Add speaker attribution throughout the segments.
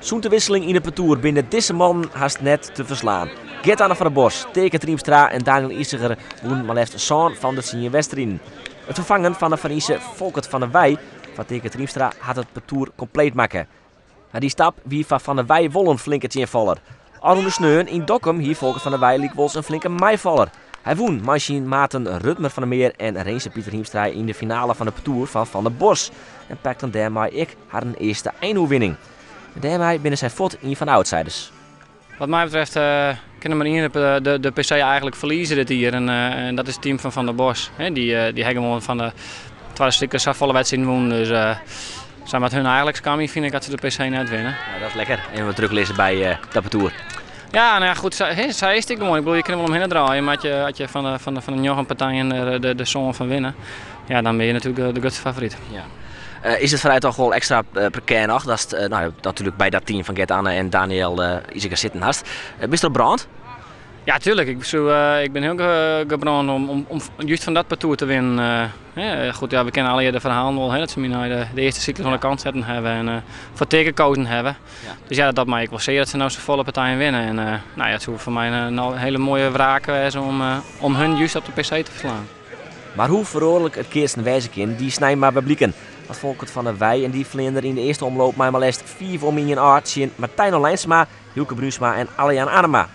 Speaker 1: Sûnt de wisseling yn it partoer binne dizze mannen hast net te ferslaan. Gert-Anne van der Bos, Teake Triemstra en Daniël Iseger wûnen mar leafst sân fan de tsien wedstriden. It ferfangen fan de foarynse Folkert van der Wei foar Teake Triemstra hat it partoer kompleet makke. Mar dy stap wie foar Van der Wei wol in flinke tsjinfaller. Ofrûne sneon yn Dokkum hie Folkert van der Wei lykwols in flinke meifaller. Hy wûn mei syn maten Rutmer van der Meer en Rinse Pieter Hiemstra yn de finale fan it partoer fan Van der Bos en pakten dêrmei ek harren earste einoerwinning. En dêrmei binne sy fuort ien fan de outsiders.
Speaker 2: Wat my betreft kin der mar ien de PC eigenlik ferlieze dit jier en dat is it team fan Van der Bos. Dy ha gewoan fan de twadde syklus safolle wedstriden wûn, dus sy moatte hun eigenlik skamje fyn ik as se de PC net winne.
Speaker 1: Ja, dat is lekker. Even wat druk lizze by dat partoer.
Speaker 2: Ja, no ja, goed, sa, he, sa is it gewoan. Ik bedoel, je kinne wol omhinne draaie, mar as je fan de njoggen partijen der de sân fan winne, ja, dan binne je natuerlik de grutste favoryt.
Speaker 1: Ja. Is it foar dy toch wol ekstra prekêr noch, datst no ja, natuerlik by dat team fan Gert-Anne en Daniël Iseger sitten hast. Bist der op brând?
Speaker 2: Ja, tuurlijk. Ik, soe, ik bin hiel gebrând om just fan dat partoer te winnen. Ja, goed, ja, we kenne allegear de ferhalen wol, hè, dat se my nei de earste syklus oan de kant setten hawwe en foar Teake kozen hawwe. Dus ja, dat docht my ek wol sear dat se no safolle partijen winne. En nou ja, it soe foar my in hiele moaie wraak wêze om hun just op de PC te ferslaan.
Speaker 1: Mar hoe feroarlik it keatsen wêze kin, die snein mar wer bliken. Want Folkert van der Wei en dy ferlearen der yn de earste omloop mei mar leafst 5 om 1 ôf tsjin Martijn Olijnsma, Hylke Bruinsma en Alle Jan Anema.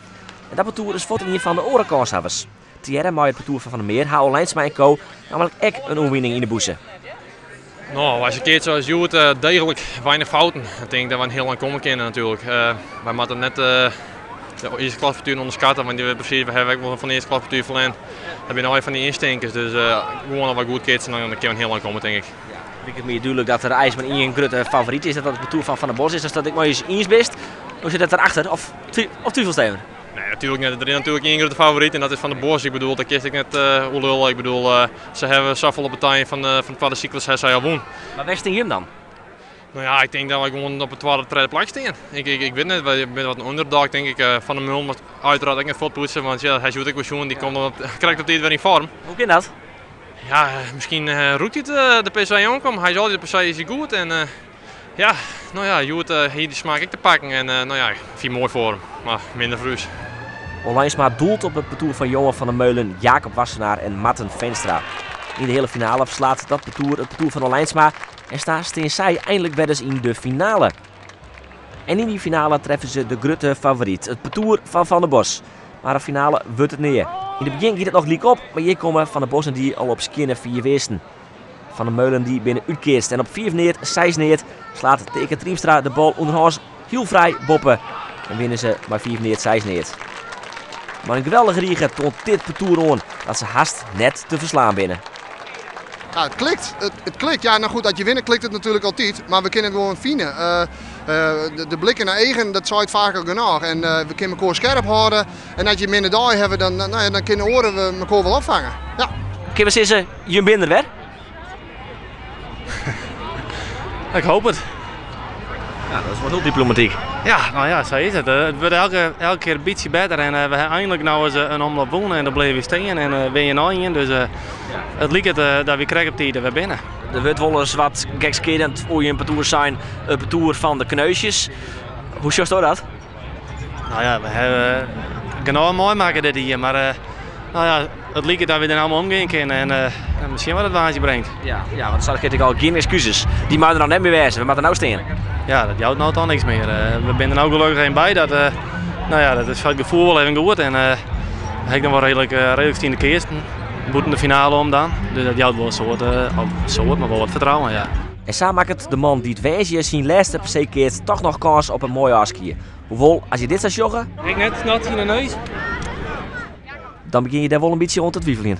Speaker 1: En dat partoer is fuort ien fan de oare kânshawwers. Tegearre mei it partoer fan Van der Meer ha Olijnsma en co nammentlik ek in oerwinning yn de bûse.
Speaker 3: No, as je keatse as hjoed degelik, weinich fouten. Ik tink dat we hiel ein komme kinne natuerlik. Wy moatte net de earste klasparturen ûnderskatte, want dy presys, we hawwe ek wol fan de earste klaspartuer ferlern. Dat binne allegear fan dy ynstinkers, dus gewoan noch wat goed keatsen, dan kinne we hiel ein komme tink ik.
Speaker 1: Ja, liket my dúdlik dat der eins mar ien grutte favoryt is, dat dat it partoer fan Van der Bos is. Ast dat ek mei ús iens bist, hoe sit dat derachter? Of, of twivelst even?
Speaker 3: Nee, natuerlik net. Der is natuerlik ien grutte favoryt en dat is Van der Bos. Ik bedoel, dêr kinst ek net oer lulle. Ik bedoel, se hawwe safolle partijen fan de twadde syklus ha sy al wûn.
Speaker 1: Mar wêr stean jim dan?
Speaker 3: No ja, ik tink dat wy gewoan op it twadde, tredde plak stean. Ik, ik, ik wit net, wy binne wat in underdog tink ik. Van der Meulen moat uiteraard ek net fuortpoetse, want ja, hy is hjoed ek wol sjoen, dy komt dan krekt op tiid wer yn foarm.
Speaker 1: Hoe kin dat?
Speaker 3: Ja, miskien rûkt hy it de PC oankommen. Hy is altyd de PC is hy goed en ja, no ja, hjoed hie dy smaak ek te pakken en no ja, ik fyn it moai foar him, mar minder foar ús.
Speaker 1: Olijnsma doelt op it partoer fan Johan van der Meulen, Jacob Wassenaar en Marten Veenstra. Yn de heale finale ferslaat dat partoer it partoer fan Olijnsma en stean sy einlik wer ris yn de finale. En yn dy finale treffe se de grutte favoryt, it partoer fan Van der Bos. Mar in finale wurdt it nea. Yn it begjin giet it noch lyk op, mar hjir komme Van der Bos en dy al op skjinne 5 earsten. Van der Meulen dy binne útkeatst en op 5 neat, 6 neat slaat Teake Triemstra de bal ûnderhâns hiel frij boppe en winne se mei 5 neat, 6 neat. Mar in geweldige rige toant dit partoer oan dat se hast net te ferslaan binne.
Speaker 4: Ja, it klikt. It klikt. Ja, no goed, as je winne klikt it natuerlik altyd. Mar we kinne it gewoan fine. De blikken nei eagen, dat seit faak al genôch. En we kinne mekoar skerp hâlde. En as je in minne dei hawwe, dan, no ja, dan kinne oaren mekoar wol opfange. Ja.
Speaker 1: Kinne we sizze, jim binne der wer?
Speaker 2: Ik hoop it.
Speaker 1: Ja, dat is wol hiel diplomatyk.
Speaker 2: Ja, no ja, sa is it. It wurdt elke kear in bytsje better en we hawwe einlik no ris in omloop wûn en dan bliuwe we stean en winne je noch ien. Dus it liket dat we krekt op tiid der wer binne.
Speaker 1: Der wurdt wolris wat gekskearend oer jim partoer sein, it partoer fan de kneusjes. Hoe sjochsto dat?
Speaker 2: No ja, we hawwe genôch meimakke dit jier, mar no ja, it liket dat we der no mei omgean kinne en we sjen wat it woansdei bringt.
Speaker 1: Ja, ja, want sa kin ik al gjin ekskuzes. Dy meie der noch net mear wêze, we moatte no stean.
Speaker 2: Ja, dat jout no toch niks mear. We binne der no gelokkich even by. Dat, no ja, dat is foar it gefoel wol even goed. En ha ik noch wol reedlik steande keatsen. Bûten de finale om dan. Dus dat jout wol in soad, soad, mar wol wat fertrouwen, ja.
Speaker 1: En sa makket de man dy't woansdei syn lêste PC keatst toch noch kâns op in moai ôfskie. Hoewol, as je dit sa sjogge...
Speaker 2: Ik net snot yn de neus.
Speaker 1: Dan begjin je dêr wol in bytsje oan te twiveljen.